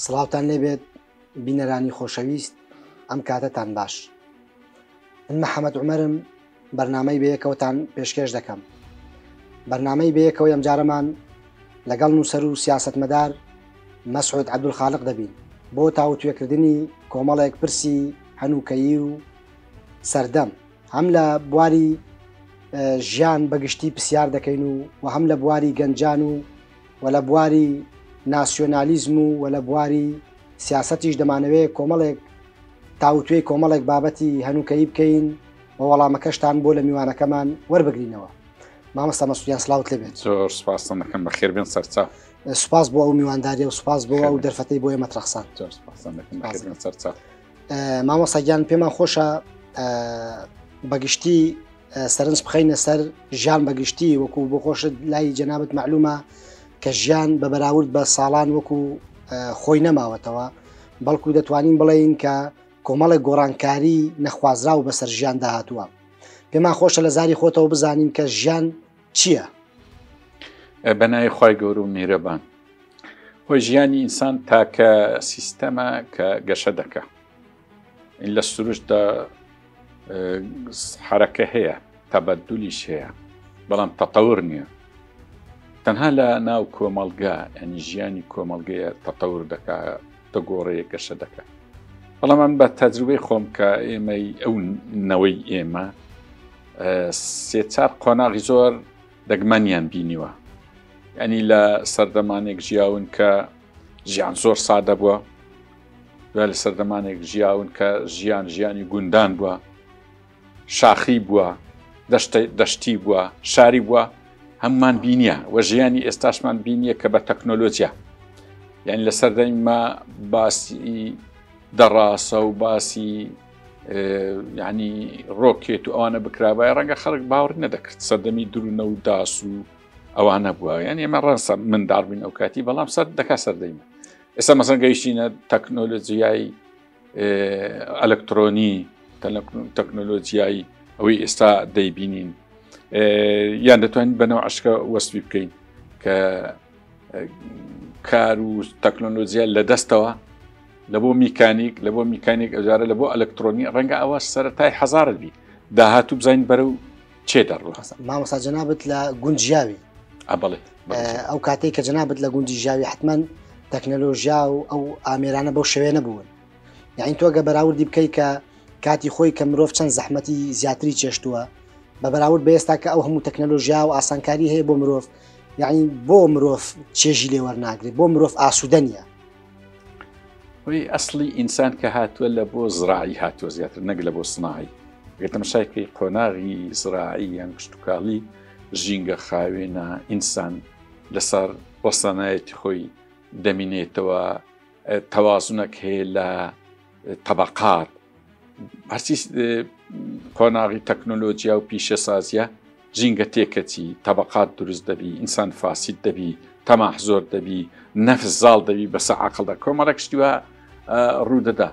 سڵاوتان لێبێت بینەرانی خۆشەویست ئەم کاتەتان باش من محەممەد عومەرم بەرنامەی بەیەکەوەتان پێشکێش دەکەم بەرنامەی بەیەکەوەی ئەمجارەمان لەگەڵ نووسەر و سیاسەتمەدار مەسعود عەبدولخالق دەبین بۆ تاوتوێکردنی کۆمەڵێک پرسی هەنووکەیی و سەردەم هەم لە بواری ژیان بەگشتی پرسیار دەکەین و و هەم لە بواری گەنجان و و لە بواری ناسیۆنالیزم و و لە بواری سیاسەتیش دەمانەوێت کۆمەڵێک تاوتوێی کۆمەڵێک بابەتی هەنووکەیی بکەین و وەڵامەکەشتان بۆ لە میوانەکەمان وەربگرینەوە. مامۆستا مەسعود گیان سڵاوت لێ بێت. زۆر سپاستان دەکەم بەخێربێن سەرچاو. سپاس بۆ ئەو میوانداریە و سپاس بۆ ئەو دەرفەتەی بۆ ئێمەت ڕەخساند. زۆر سپاستان دەکەم بەخێربێن سەرچاو. مامۆستا گیان پێمان خۆشە بەگشتی سەرنج بخەینە سەر ژیان بەگشتی وەکو بۆ خۆشت لای جەنابت مەعلومە کە ژیان بە بەراورد بە ساڵان وەکو خۆی نەماوەتەوە بەڵکو دەتوانین بڵێین کە کۆمەڵێک گۆڕانکاری نەخوازراو بەسەر ژیاندا هاتووە پێمان خۆشە لە زاری خۆتەوە بزانین کە ژیان چییە؟ بە ناوی خوای گەورە و میهرەبان. خۆی ژیانی ئینسان تاکە سیستەمە کە گەشە دەکا. لە سروشتدا حرەکە هەیە، تەبەدولیش هەیە، بەڵام تەتەور نییە. تەنها لە ناو کۆمەڵگا ینی ژیانی کۆمەڵگەیە تەتەور دەکا دەگۆڕێ گەشە دەکا. بەڵام من بە تەجروبەی خۆم کە ئێمەی ئەو نەوەی ئێمە سێ چار قۆناغی زۆر دەگمەنیان بینیوە ینی لە سەردەمانێک ژیاون کە ژیان زۆر سادە بووە دوای لە سەردەمانێک ژیاون کە ژیان ژیانی گوندان بووە شاخی بووە دەشتی بووە شاری بووە هەممان بینیە و ژیانی ئێستاشمان بینیە کە بە تەکنۆلۆژیا یعنی لە سەردەمی ما باسی دەڕاسە و باسی یعنی ڕۆکێت و ئەوانە بکرابای ڕەنگە خەڵک باوەڕی نەدەکرد سەردەمی درونە و داس و ئەوانە بووە یعنی ئێمە ڕەنسە منداڵ بووین ئەو کاتی بەڵام سەر دەکا سەردەیمە ئێستا مەسەن گەیشتینە تەکنۆلۆژیای ئەلکترۆنی تەکنۆلۆژیای ئەوەی ئێستا دەیبینین یان دەتوانین بەنەوە عشکە وەسفی بکەین کە کار و تەکنۆلۆژیا لە دەستەوە لە بۆ میکانیک لە بۆ میکانیک ئەجارە لە بۆ ئەلکترۆنی ڕەنگە ئەوە سەرەتای هەزارت بی داهاتوو بزانین بەرەو چێ دەڕوە مامۆستا جەنابت لە گوند ژیاوی ئەبڵێ ئەو کاتێک کە جەنابت لە گوندی ژیاوی حتمما تەکنەلۆژیا و ئەو ئامێرانە بەو شوێنە بوون یعنی تۆ گە بەراوردی بکەی کە کاتی خۆی کە مرۆڤ چەند زەحمەتی زیاتری چێشتووە بە بەراورد بە ئێستا کە ئەو هەموو تەکنەلۆژیا و ئاسانکاری هەیە بۆ مرۆڤ یعنی بۆ مرۆڤ چێژی لێ وەرناگرێت بۆ مرۆڤ ئاسوودە نییە هۆی ئەسڵی ئینسان کە هاتووە لە بۆ زراعی هاتووە زیاتر نەک لە بۆ سناعی گەر تەمەشای کەی قۆناغی زراعی یان کشتتوکاڵی ژینگە خاوێنە ئینسان لەسەر ڕەسەنایەتی خۆی دەمینێتەوە تەوازنەک هەیە لە تەبقات هەرچی قۆناغی تەکنۆلۆژیا و پیشەسازیە ژینگە تێکەچی، تەبەقات دروست دەبی، ئینسان فاسید دەبی، تەماح زۆر دەبی، نەفس زاڵ دەبی بەسە عەقڵدا، کۆمەڵێک شتی وا ڕوو دەدا.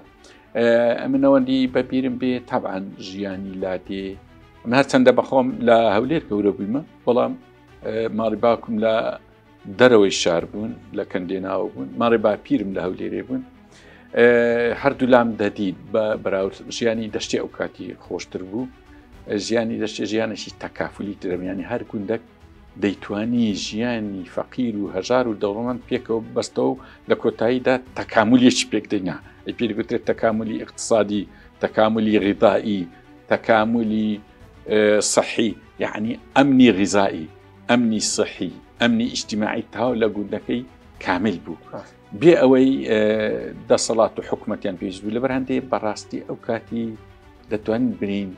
ئەمن ئەوەندی بە بیرم بێ تەبعەن ژیانی لادێ من هەرچەندە بەخۆم لە هەولێر گەورە بوویمە بەڵام ماڵی باوکم لە دەرەوەی شار بوون لە کەندێناوە بوون ماڵێ باپیرم لە هەولێرێ بوون هەردوولام دەدیت بە بەراورد ژیانی دەشتی ئەو کاتی خۆشتر بوو ژیانی دەشتی ژیانێکی تەکافلی ترەمیانی هەر گوندەک دەیتوانی ژیانی فەقیر و هەژار و دەوڵەمەند پێکەوە بەستەوە و لە کۆتاییدا تەکاملیەکی پێک دەینا ئەی پێی گوترێت تەکاملی اقتصادی تەکاملی غیدایی تەکاملی صحی یعنی ئەمنی غیزایی ئەمنی سحی ئەمنی ئیجتیماعی تەواو لە گوندەکەی کامل بوو بێ ئەوەی دەسەڵات و حکوومەتیان پێویست بوو لەبەر هەندێ بەڕاستی ئەو کاتی دەتوانین برین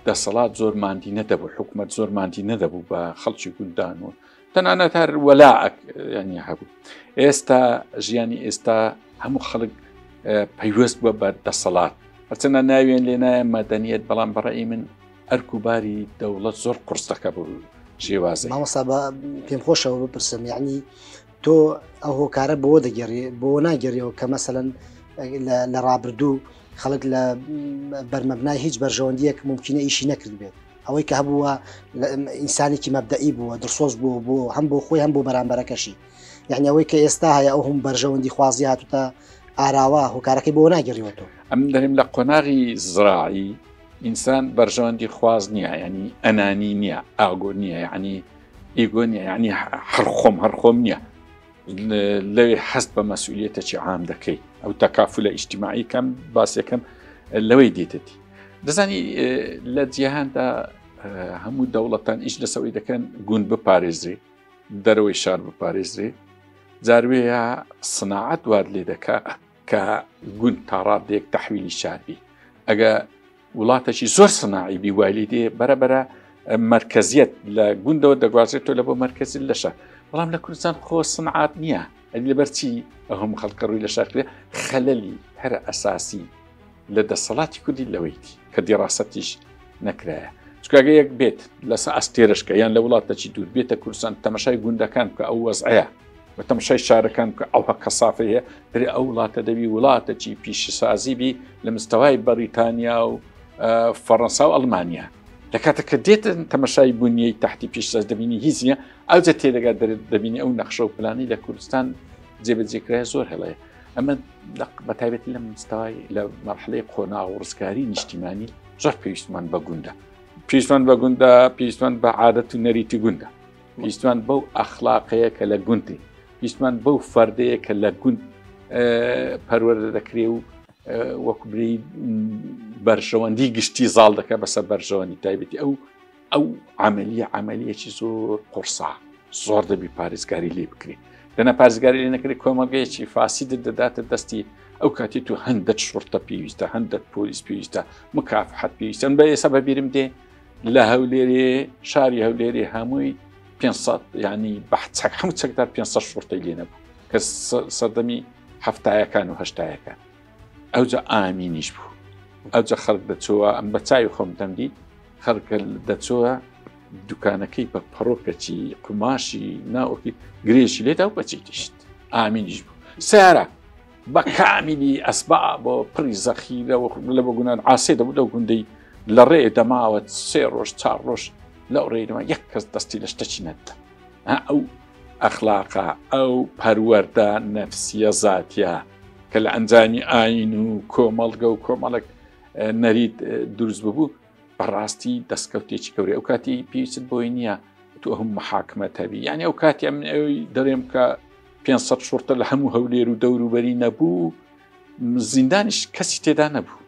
دەسەڵات زۆر مادی نەدەبوو حکوومەت زۆر مادی نەدەبوو بە خەڵکی گوندان و تەنانەت هەر وەلاعەک ینی هەبوو ئێستا ژیانی ئێستا هەموو خەڵک پەیوەست بووە بە دەسەڵات هەرچەندە ناویان لێنایە مەدەنیەت بەڵام بەڕێی من ئەرک و باری دەوڵەت زۆر قورس دەکە بۆ شێوازە مامۆستا بە پێم خۆشەوە بپرسم یعنی تۆ ئەو هۆکارە بۆ دەگەڕێ بۆ ناگەڕیەوە کە مەسەەن لە ڕابردوو خەڵک لە بەرمەبنای هیچ بەرژەوەندیەک ممکنە ئیشی نەکرد بێت ئەوەی کە هەبووە ئینسانێکی مەبدەئی بووە دڵسۆز بووە بۆ هەم بۆ خۆی هەم بۆ بەرامبەرەکەشی. یعنی ئەوەی کە ئێستا هەیە ئەو هەم بەرژەوەندی خوازی هاتوتە ئاراوە هۆکارەکەی بۆ ناگەڕیوەتەوە. ئەم دەرێم لە قۆناغی زراعی ئینسان بەرژەوەندی خواز نییە ینی ئەنانی نییە ئاگۆ نییە یعنی ئیگۆ نییە یعنی هەر خۆم هەر خۆم نییە لەوێ هەست بە مەسئولیەتەکی عام دەکەی ئەو تەکافولە ئیجتیماعی کەم باسەکەم لەوەی دێتەتی دەزانی لە جیهاندا هەموو دەوڵەتان ئیش لەسەوەی دەکەن گوند بپارێزرێ دەرەوەی شار بپارێزرێ جاروەیە سناعەت وات لێ دەکا کە گوند تاڕادێک تەحویلی شار بی ئەگە وڵاتەکی زۆر سناعی بی وای لێ دێ بەرەبەرە مەرکەزیەت لە گوندەوە دەگوازێتەوە لە بۆ مەرکەزی لە شار بەڵام لە کوردستان خۆ سنعات نییە ئەدی لەبەر چی ئەو هەموو خەڵکە ڕووی لە شار کرێ خەلەلی هەرە ئەساسی لە دەسەڵاتی کوردی لەوەیتی کە دیڕاسەتیش نەکرایە چکاگە یەک بێت لەسە ئەستێرشکە یان لە وڵاتەکی دوور بێتە کوردستان تەمەشای گوندەکان بکە ئەو وەزعەیە و تەمەشای شارەکان بکە ئەو کەسافە هەیە دەرێ ئەو وڵاتە دەبی وڵاتەکی پیشەسازی بی لە مستەوای بەریتانیا و فەڕەنسا و ئەڵمانیا لە کاتە کە دێتن تەمەشای بنیەی تحتی پیشساز دەبینی هیچ نییە ئەوجە تێدەگات دەرێت دەبینی ئەو نەخشە و پلانی لە کوردستان جێبەجێکرای زۆر هەڵەیە ئەمە بە تایبەتی لە مستەوای لە مەرحلەی قۆناغ و ڕزگاری نیشتیمانی زۆر پێویستمان بە گوندە پێویستمان بە گوندە پێویستمان بە عادەت و نەریتی گوندە پێویستمان بەو ئەخلاقەیە کە لە گوندی پێویستمان بەو فەردەیە کە لە گوند پەروەردە دەکرێ و وەکو بری بەرژەوەندی گشتی زاڵ دەکە بەسەر بەرژەوەندی تایبەتی ئەو ئەو عملیە عملیەکی زۆر قورسا زۆر دەبی پارێزگاری لێ بکرێ دەنا پارێزگاری لێ نەکرێت کۆمەڵگەیەکی فاسیدت دەداتە دەستی ئەو کاتی تو هەندێک شڕتە پێویستە هەندێک پۆلیس پێویستە مکافحەت پێویستە بە ئێستا بەبیرم دێ لە هەولێرێ شاری هەولێرێ هەمووی 500 ینی بەچەک هەموو چەکدار 500 شڕتەی لێ نەبوو کە سەردەمی هەفتایەکان و هەشتایەکان ئەوجا ئامینیش بوو ئەوجا خەڵک دەچەوە ئەم بە چاوی خۆم دەمدیت خەڵکە دەچۆە دوکانەکەی بە پەڕۆکەچی قوماشی ناوەکی گرێشی لێدا و بەچی دیشت ئامینیش بوو سیارە بە کامیلی ئەسبا بۆ پڕی زەخیرە و لە بۆ گونان عاسێ دەبوو لەو گوندەی لە ڕێ دەماوە سێ ڕۆژ چار ڕۆژ لەو ڕێنەوە یەک کەس دەستی لە شتەچی نەدە ئەو ئەخلاقە ئەو پەروەردە نەفسیە زاتیە کە لە ئەنجامی ئاین و کۆمەڵگە و کۆمەڵک نەریت دروست ببوو بەڕاستی دەستکەوتێکی گەورەی ئەو کاتی پێویستت بۆی نییە تۆ هەم محاکمە تەبی یعنی ئەو کاتی ئەم ئەوی دەڵێم کە 500 شورتە لە هەموو هەولێر و دەوروبەری نەبوو زیندانیش کەسی تێدا نەبوو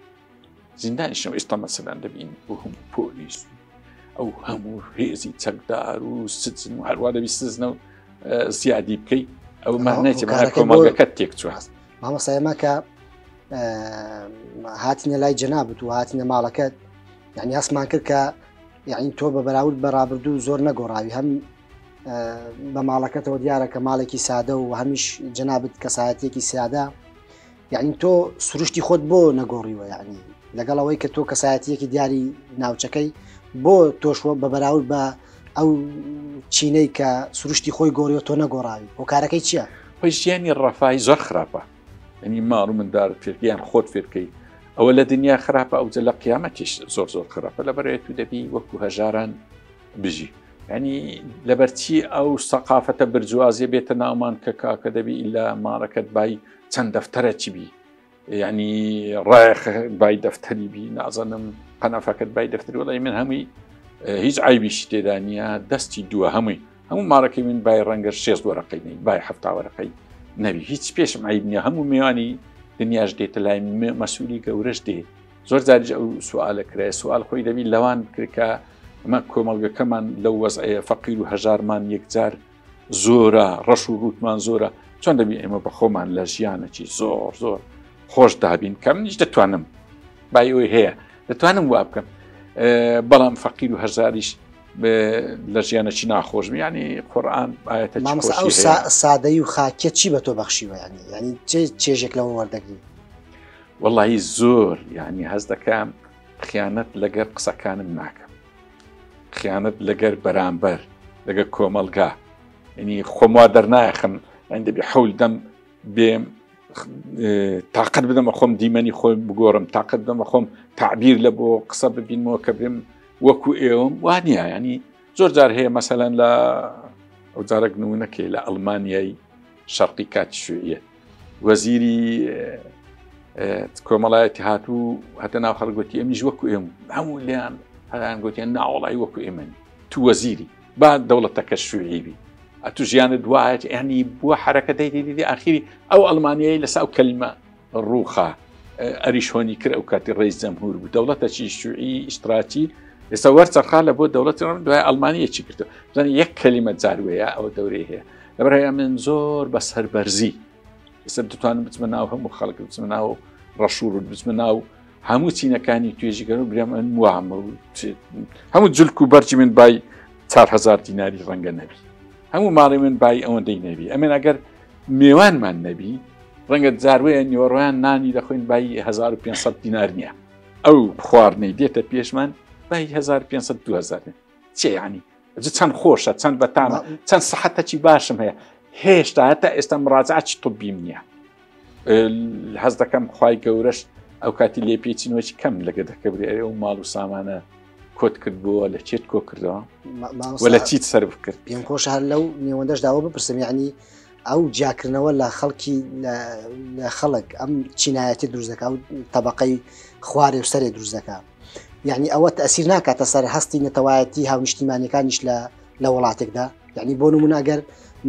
زیندانیشەوە ئێستا مەسەلەن دەبین بۆ هەموو پۆلیس ئەو هەموو هێزی چەکدار و سجن و هەروە دەبی سزنە و زیادی بکەیت ئەو مانایە کۆمەڵگەکەت تێک چوە مامۆستا ئێمە کە هاتینە لای جەنابت و هاتینە ماڵەکەت یعنی هەستمان کرد کە یعنی تۆ بە بەراورد بە ڕابردوو زۆر نەگۆڕاوی هەم بە ماڵەکەتەوە دیارە کە ماڵێکی سادە و هەمیش جەنابت کەسایەتێکی سادە یعنی تۆ سروشتی خۆت بۆ نەگۆڕیوە یعنی لەگەڵ ئەوەی کە تۆ کەسایەتیەکی دیاری ناوچەکەی بۆ تۆشوە بە بەراورد بە ئەو چینەی کە سروشتی خۆی گۆڕیوە تۆ نەگۆڕاوی هۆکارەکەی چییە؟ خۆی ژیانی ڕەفای زۆر خراپە ئەنی ماڵ و مندار فێرکەیان خۆت فێرکەی ئەوە لە دنیا خراپە ئەوجە لە قیامەتیش زۆر زۆر خراپە لە بەرەیە تو دەبی وەکو هەژاران بژی ینی لەبەرچی ئەو سەقافەتە برجوازیە بێتە ناومان کە کاکە دەبی ئیلا ماڵەکەت بای چەند دەفتەرە چی بی یعنی ڕایخ بای دەفتەری بی نازانم قەنەفەکەت بای دەفتەری وڵی من هەمووی هیچ عیبیشی تێدا نییە دەستی دووە هەمووی هەموو ماڕەکەی من بای ڕەنگە شێست وەرەقەی نەی بای هەفتا وەرەقەی نەبی هیچ پێشم عیب نییە هەموو میوانی دنیاش دێتە لای مەسوولی گەورەش دێ زۆر جاریش ئەو سوالە کرایە سوال خۆی دەبی لەوان بکرێت کە ئەمە کۆمەڵگەکەمان لەو وەزعەیە فەقیر و هەژارمان یەکجار زۆرە ڕەش و ڕووتمان زۆرە چۆن دەبی ئێمە بە خۆمان لە ژیانەکی زۆر زۆر خۆش دابین کە منیش دەتوانم بای ئەوی هەیە دەتوانم وا بکەم بەڵام فەقیر و هەژاریش لە ژیانەکی ناخۆش ینی قورآن ئاەتە ئەو سادەی و خاکیە چی بە تۆ بەخشیوە ینی ینی چێ چێژێک لەوە وەردەگری وەڵی زۆر یعنی هەز دەکەم خیانەت لەگەر قسەکانم ناکەم خیانەت لەگەر بەرامبەر لەگەر کۆمەڵگا ینی خۆم وا دەرناخم ئەین دەبی حول دەم بێم تااقەت بدەمە خۆم دیمەنی خۆم بگۆڕم تااقەت بدەمە خۆم تعبیر لە بۆ قسە ببینمەوە کە بێم وەکو ئێوەم وانە ینی زۆر جار هەیە مەسەەن لە ئەو جارێک نمونەکەی لە ئەڵمانیایی شەرقی کاتی شوعیەت وەزیری کۆمەڵایەتی هاتوو هەتە ناو خەڵک گوتی ئەمیش وەکو ئێم هەموو لیان هەیان گوتیان ناوەڵی وەکو ئێمەنی تو وەزیری با دەوڵەتەکە شوعی بی ئەتو ژیانت دوایەت ینی بووە حرەکە دەی دیدی ئاخیری ئەو ئەڵمانیایی لەسا ئەو کەلیمە ڕووخا ئەریش هۆنی کرد ئەو کاتی ڕێز جەمهور بوو دەوڵەتەکی شوعی ئیشتراکی ئێستا وەرچەرخا لە بۆ دەوڵەتی ڕم دوای ئەڵمانیەکی کردو بزانە یەک کەلیمە جاروەیە ئەو دەورەی هەیە لەبەر من زۆر بە سەربەرزی ئێستا دەتوانم بچمە ناو هەموو خەڵک بچمە ناو ڕەشور و بچمە ناو هەموو چینەکانی توێژیگەر و برێم ئەن وامە و هەموو جلک و بەرجی من بای 4هزار دیناری ڕەنگە نەبی هەموو ماڵی من بای ئەوەندەی نەبی ئەمن ئەگەر مێوانمان نەبی ڕەنگە جاروەیە نیوەڕۆیان نانی دەخۆین بای 1500 دینار نییە ئەو خواردنەی دێتە پێشمان بای 1500 2000 چێ ینی چەند خۆشە چەند بەتامە چەند سەحەتەکی باشم هەیە هێشتا هەتا ئێستا مڕاجعەکی طبیم نییە حەز دەکەم خی گەورەش ئەو کاتی لێ پێچینەوەی کەم لەگە دەکەبری ئەرێ و ماڵ و سامانە کۆت کرد بووە لە چێت کۆ کردەوە لە چیت سەر بکرد پێم خۆش هەر لەو نێوەندەش داوە بپرسم یعنی ئەو جیاکردنەوە لە خەڵکی لە خەڵک ئەم چینایەتی دروست دەکا و تەبقەی خوارێ و سەرێ دروست دەکا یعنی ئەوە تەسیر ناکاتە سەر هەستی نەتەوایەتی هاونیشتیمانەکانیش لە لە وڵاتێکدا یعنی بۆ نمونە ئەگەر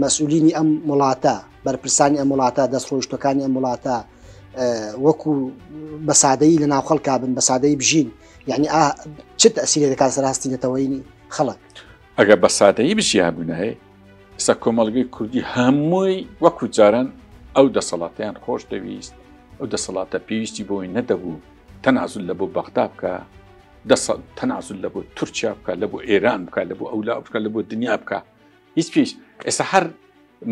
مەسئولینی ئەم وڵاتە بەرپرسانی ئەم وڵاتە دەستڕۆیشتەکانی ئەم وڵاتە وەکو بە سادەیی لە ناو خەڵکا بن بە سادەیی بژین یعنی ئا چ تەسیرێ دەکات سەر هەستی نەتەوەیی خەڵک؟ ئەگەر بە سادەیی بژیابوونایە ئێستا کۆمەڵگەی کوردی هەمووی وەکو جاران ئەو دەسەڵاتیان خۆش دەویست ئەو دەسەڵاتە پێویستی بۆی نەدەبوو تەنازل لە بۆ بەغدا بکە دەسە تەنازل لە بۆ تورکیا بکە لە بۆ ئێران بکە لە بۆ ئەولا بکە لە بۆ دنیا بکە هیچ پێش ئێستا هەر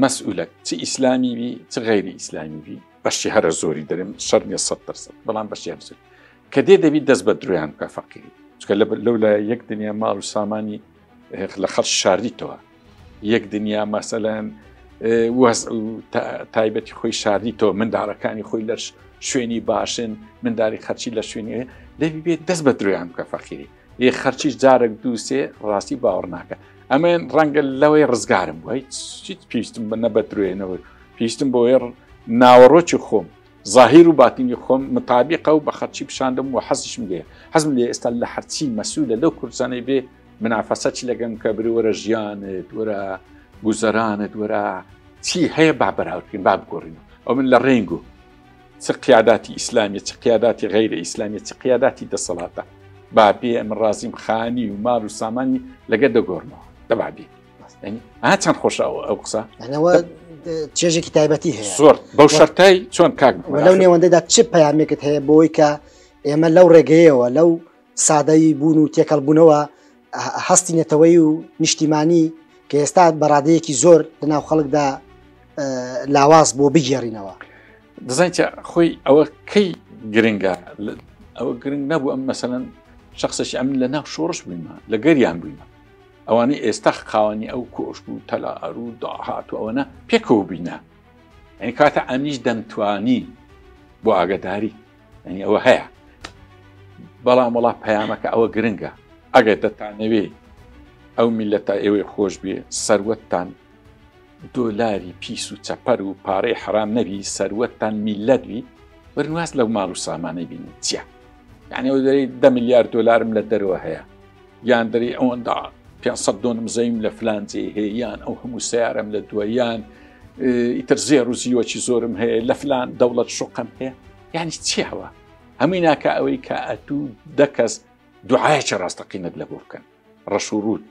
مەسئولەک چ ئیسلامی بی چ غەیری ئیسلامی بی بەشی هەرە زۆری دەرم شەر نیە 100% بەڵام بەشی هەر زۆری کە دێ دەبی دەست بە درۆیان بکە فەقیری چکە لەو لای یەک دنیا ماڵ و سامانی لە خەڵ شاردیتەوە یەک دنیا مەسەلەن وەز و تایبەتی خۆی شاردیتەوە منداڵەکانی خۆی لە شوێنی باشن منداری خەرچی لە شوێنی دەبی بێت دەست بە درۆیان بکە فەقیری ێ خەرچیش جارێک دووسێ ڕاستی باوەڕ ناکە ئەمە ڕەنگە لەوەی ڕزگارم بوو هیچ پێویستم بە نە بە درۆێنەوە پێویستم بۆ ناوەڕۆکی خۆم ظاهیر و باتینی خۆم متابقە و بە خەرچی پیشاندم و حەزیشم لێ حەزم لێ ئێستا لە هەرچی مەسوولە لەو کوردستانەی بێ منافەسە چی لەگەم کە بری وەرە ژیانت وەرە گوزەرانت وەرە چی هەیە با بەراوردکەین با بگۆڕین ئەو من لە ڕێنگ و چ قیاداتی ئیسلامیە چ قیاداتی غەیرە ئیسلامیە چ قیاداتی دەسەڵاتە با بێ ئەمن ڕازیم خانی و مال و سامانی لەگە دەگۆڕمەوە دەبا بێ ئا چەند خۆشە ئەو قسە ئەوە چێژێکی تایبەتی هەیە زۆر بەو شەرتای چۆن کاک لەو نێوەندەدا چ پەیامێکت هەیە بۆی کە ئێمە لەو ڕێگەیەوە لەو سادەیی بوون و تێکەڵ بوونەوە هەستی نەتەوەی و نیشتیمانی کە ئێستا بەڕادەیەکی زۆر لەناو خەڵکدا لاواز بۆ بگێڕینەوە. دەزانیت خۆی ئەوە کەی گرنگە ئەوە گرنگ نەبوو ئەم مەسەەن شخصێکی ئەم لە ناو شۆڕش بوویمە لە گەریان بوویمە ئەوانەی ئێستا خاوەنی ئەو کۆشک و تەلار و داهات و ئەوەنە پێکەوە بینە یعنی کاتە ئەمیش دەمتوانی بۆ ئاگداری یعنی ئەوە هەیە بەڵام وڵا پەیامەکە ئەوە گرنگە ئەگەر دەتانەوێ ئەو میلەتە ئێوەی خۆش بێ سەروەتتان دۆلاری پیس و چەپەر و پارەی حرام نەبی سەروەتتان میلەت بی وەرن واز لەو ماڵ و سامانەی بینن چیە یعنی ئەو دەری دە ملیار دۆلارم لە دەرەوە هەیە یان دەری ئەوەندە 500 دۆنم زەویم لە فلان جێ هەیە یان ئەو هەموو سیارەم لە دووە یان ئیتر زێر و زیوەکی زۆرم هەیە لە فلان دەوڵەت شوقم هەیە یعنی چیەوە هەمووی ناکە ئەوەی کە ئەتوو دە کەس دوعاەکی ڕاستەقینەت لە بۆ بکەن ڕەش و ڕووت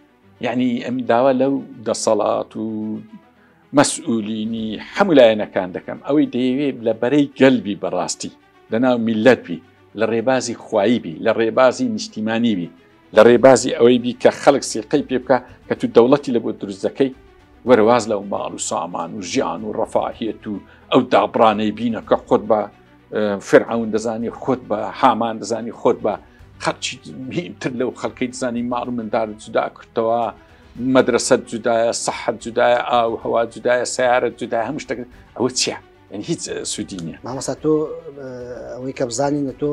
یعنی ئەم داوا لەو دەسەڵات و مەسئولینی هەموو لایەنەکان دەکەم ئەوەی دەیەوێت لە بەرەی گەلبی بەڕاستی لەناو میلەت بی لە ڕێبازی خوایی بی لە ڕێبازی نیشتیمانی بی لە ڕێبازی ئەوەی بی کە خەڵک سیقەی پێ بکە کە تو دەوڵەتی لە بۆ دروست دەکەی وەرە واز لەو ماڵ و سامان و ژیان و ڕەفاهیەت و ئەو دابڕانەی بینە کە خۆت بە فرعون دەزانی خۆت بە هامان دەزانی خۆت بە خەڵکی تر لەو خەڵکەی دەزانی ماڵ و مندار جودا کردەوە مەدرسەت جودایە سەحەت جودایە ئاو هەوا جودایە سیارە جودایە هەموو شتێک ئەوە چییە یعنی هیچ سوودی نییە مامۆستا تۆ ئەوەی کە بزانین تۆ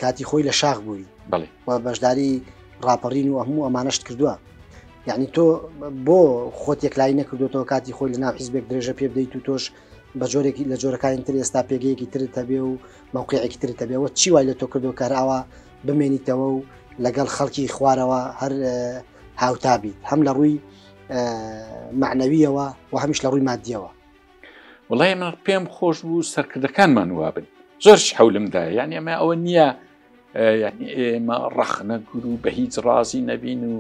کاتی خۆی لە شاخ بووی بەڵێ و بەشداری ڕاپەڕین و هەموو ئەمانەشت کردووە. یعنی تۆ بۆ خۆت یەکلایی نەکردوتەوە کاتی خۆی لە ناو حیزبێک درێژە پێ بدەیت و تۆش بە جۆرێکی لە جۆرەکانی تر ئێستا پێگەیەکی ترت هەبێ و مەوقعێکی ترت هەبێ وە چی وای لە تۆ کردو کە ئاوا بمێنیتەوە و لەگەڵ خەڵکی خوارەوە هەر هاوتا بیت هەم لە ڕووی معنەویەوە و هەمیش لە ڕووی مادیەوە. وڵی من پێم خۆش بوو سەرکردەکانمان وابن زۆرش حولمدا یعنی ئەمە ئەوە نییە یعنی ئێمە ڕەخنە گور و بە هیچ ڕازی نەبین و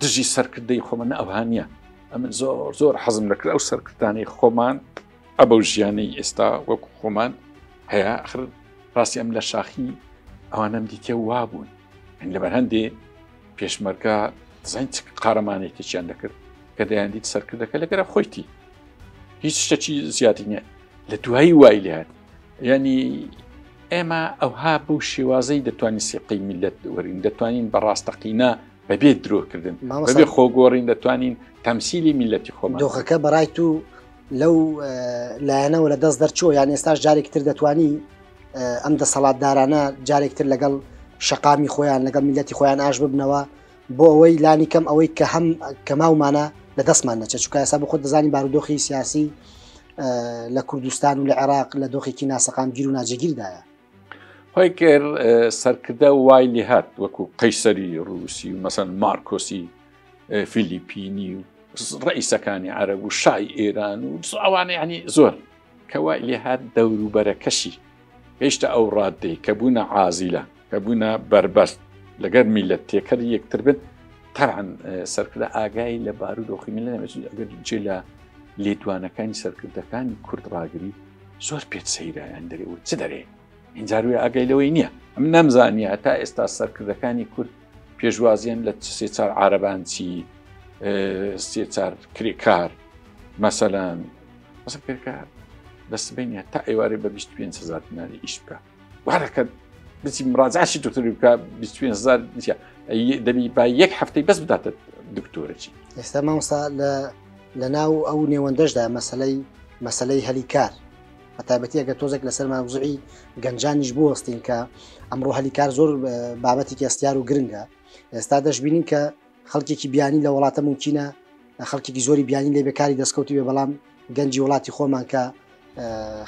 دژی سەرکردەی خۆمە ئەوها نییە ئەمن زۆر زۆر حەزم دەکرد ئەو سەرکردانەی خۆمان ئەبەو ژیانەی ئێستا وەکو خۆمان هەیە ئەخر ڕاستی ئەم لە شاخی ئەوانەم دیتە وابوون لەبەر هەندێ پێشمەرگە دەزانین چ قارەمانێتێکیان دەکرد کە دەیاندیت سەرکردەکە لەگەرە خۆیتی هیچ شتێکی زیادی نییە لە دوایی وای لێهات ینی ئێمە ئەوها بەو شێوازەی دەتوانین سیقەی میلەت وەرین دەتوانین بە ڕاستەقینە بەبێ درۆکردن بەبێ خۆگۆڕین دەتوانین تەمسیلی میلەتی خۆمان دۆخەکە بەڕای تو لەو لایەنەوە لە دەست دەرچووە یان ئێستاش جارێکی تر دەتوانی ئەم دەسەڵاتدارانە جارێک تر لەگەڵ شەقامی خۆیان لەگەڵ میلەتی خۆیان ئاش ببنەوە بۆ ئەوەی لانی کەم ئەوەی کە هەم کەماومانە لە دەستمان نەچێت چونکە ئێستا بۆ خۆت دەزانی بارودۆخی سیاسی لە کوردستان و لە عێراق لە دۆخێکی ناسەقامگیر و ناجێگیردایە. خۆی کرد سەرکردە وای لێهات وەکو قەیسەری ڕووسی و مەسەن مارکۆسی فیلیپینی و ڕئیسەکانی عەرەب و شای ئێران و ئەوانە ینی زۆر کە وای لێهات دەوروبەرەکەشی گەیشتە ئەو ڕاددەی کە بوونە عازیلە کە بوونە بەربەست لەگەر میلەت تێکەری یەکتر بن تەعاان سەرکردە ئاگای لە بارودۆخی میلە نەبێت ئەگەر جێ لە لێدوانەکانی سەرکردەکانی کورد ڕاگری زۆر پێت سەیرە یان دەرێ و چ دەرێ ئینجاروێ ئاگای لەوەی نییە ئەم نەمزانیە تا ئێستا سەرکردەکانی کورد پێشوازیان لە سێ چار عربانچی سێ چار کرێکار مەسەلەن مەسە کرێکار لە سبینە تا ئێوارێ بە 25 هزار دیناری ئیش بکە وارەکە بچی مراجعشی دکتۆری بکە 25 هزار دەبی با یەک هەفتەی بەس بداتە دکتۆرەکی. ئێستا مامۆستا لە لە ناو ئەو نێوەندەشدا مەسلەی مەسلەی هەلی کار بە تایبەتی ئەگەر تۆزێک لەسەر مەوزوعی گەنجانیش بوەستین کە ئەمڕۆ هەلی کار زۆر بابەتێکی هەستیار و گرنگە ئێستا دەشبینین کە خەڵکێکی بیانی لە وڵاتە ممکنە خەڵکێکی زۆری بیانی لێ بێکاری دەستکەوتی بێ بەڵام گەنجی وڵاتی خۆمان کە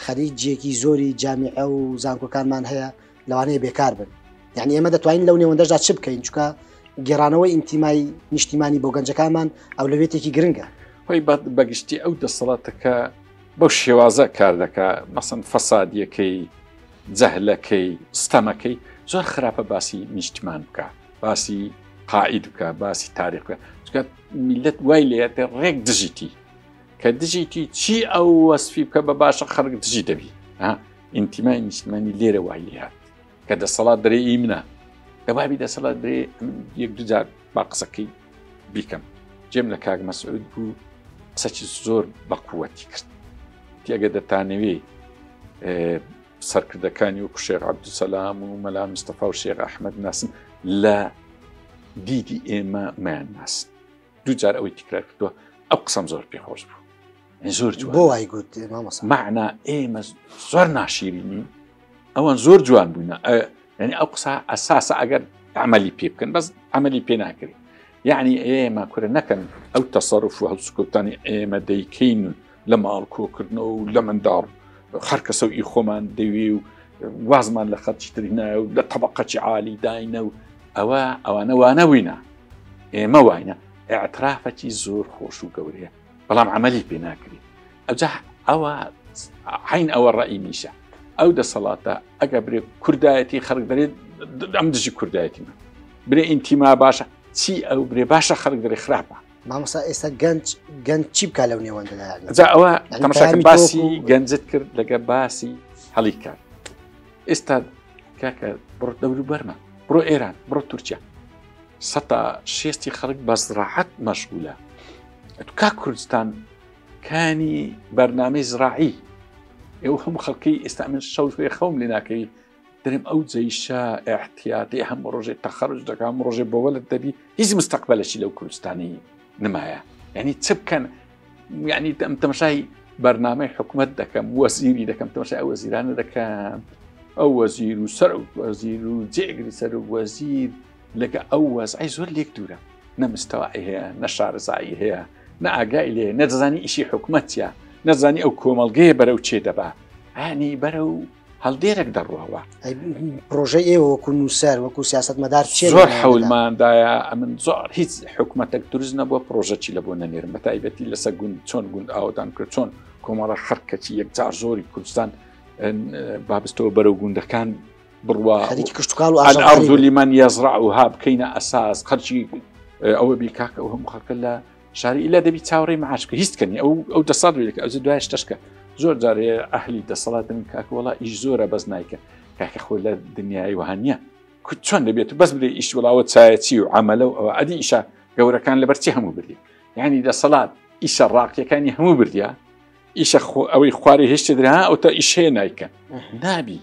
خەریجێکی زۆری جامیعە و زانکۆکانمان هەیە لەوانەیە بێکار بن یعنی ئێمە دەتوانین لەو نێوەندەشدا چ بکەین چکە گێڕانەوەی ئینتیمای نیشتیمانی بۆ گەنجەکانمان ئەولەوێتێکی گرنگە خۆی بەگشتی ئەو دەسەڵاتەکە بەو شێوازە کار دەکا مەسن فەسادیەکەی جەهلەکەی ستەمەکەی زۆر خراپە باسی نیشتمان بکە باسی قائید بکە باسی تاریخ بکە چونکە میلەت وای لێتێ ڕێک دژیتی کە دژیتی چی ئەو وەسفی بکە بە باشە خەڵک دژی دەبی ئینتیمای نیشتمانی لێرە وای لێهات کە دەسەڵات دەرێ ئی منە دەبابی دەسەڵات درێ یەک دوجار با قسەکەی بیکەم جێم لە کاک مەسعود بوو قسەکی زۆر بە قووەتی کرد تێگە دەتانەوێ سەرکردەکانی وەکو شێخ عەبدولسەلام و مەلا مستەفا و شێخ ئەحمەد ناسن لە دیدی ئێمە مەیان ناسن دوو جار ئەوەی تکرار کردووە ئەو قسەم زۆر پێخۆش بوو زۆر جوان بۆ وای گوت مامۆستا مەعنا ئێمە زۆر ناشیرینی ئەوان زۆر جوان بووینە یعنی ئەو قسە ئەساسە ئەگەر عملی پێ بکەن بەس عملی پێ ناکرێت یعنی ئێمە کورە نەکەن ئەو تەسەرف و هەڵسوکەوتانی ئێمە دەیکەین لە ماڵ کۆکردنەوە و لە منداڵ هەر کەسە و ئی خۆمان دەوێ و وازمان لە خەڵکی تری نایە و لە تەبقەکی عالی داینە و ئەوە ئەوانە وانە بووینە ئێمە واینە اعترافەکی زۆر خۆش و گەورەیە بەڵام عملی پێ ناکرێت ئەجا ئەوە عین ئەوە ڕئی نیشە ئەو دەسەڵاتە ئەگە برێ کوردایەتی خەڵک دەرێت ئەم دژی کوردایەتی من برێ ئینتیما باشە چی ئەو برێ باشە خەڵک دەرێ خراپە مامۆستا ئێستا گەنج گەنج چی بکا لەو نێوەندەدا جا ئەوە تەماشاکە باسی گەنجت کرد لەگە باسی هەڵی کار ئێستا کاکە بڕۆ دەوروبەرمە بڕۆ ئێران بڕۆ تورکیا سەتا شێستی خەڵک بە زراعەت مەشغولە کا کوردستان کانی بەرنامەی زراعی ئێوە هەموو خەڵکی ئێستا من شەو خەوم لێ ناکەوی دەرم ئەو جەیشە ئیحتیاتی هەموو ڕۆژێ تەخەرج دەکا هەموو ڕۆژێ بۆ وەلد دەبی هیچ مستەقبلەکی لەو کوردستانی نمایە یعنی چ بکەن یعنی ئەم تەمەشای بەرنامەی حکوومەت دەکەم وەزیری دەکەم تەمەشای ئەو وەزیرانە دەکەم ئەو وەزیر و سەر وەزیر و جێگری سەر وەزیر لەگە ئەو وەزعی زۆر لێک دوورە. نە مستەوای هەیە نە شارەزایی هەیە نە ئاگای لێ نە دەزانی ئیشی حکومەت چیە نەزانی ئەو کۆمەڵگەیە بەرەو چێ دەبا ئانی بەرەو هەڵدێرێک دەڕواوە. پرۆژەی ئێوە وەکو نووسەر وەکو سیاستمەدار چیە؟ زۆر حەولماندایە ئەمن زۆر هیچ حکومەتێک دروست نەبووە پرۆژەکی لە بۆ نەنێرم بە تایبەتی لەسەر گوند چۆن گوند ئاوەدان کرد چۆن کۆمەڵە خەڵکەکی یەکجار زۆری کوردستان بابستەوە بەرەو گوندەکان بڕوا خەریکی کشتوکاڵ و ئاژەڵداری لمن یزرعها بکەینە ئەساس خەرکی ئەوە بی کاکە ئەو هەموو خەڵکە لە شاری ئیلا دەبی چاوەڕێی معاش بکە هیچ کەنی ئەو ئەو دەسەڵات وێ ئەو دوای شتەشکە زۆر جارێ ئەهلی دەسەڵات دەن کاکە وڵا ئیش زۆرە بەس نایکە کاکە خۆ لە دنیای وها نییە چۆن دەبێت بەس بێ ئیش وڵاوە چایەچی و عملە و ئەوە ئەدی ئیشە گەورەکان لەبەر چی هەموو بردی یعنی دەسەڵات ئیشە ڕاقیەکانی هەموو بردیا ئیشە خۆ ئەوەی خوارێ هێشتێ درا ئەو تا ئیش هەیە نایکەن نابی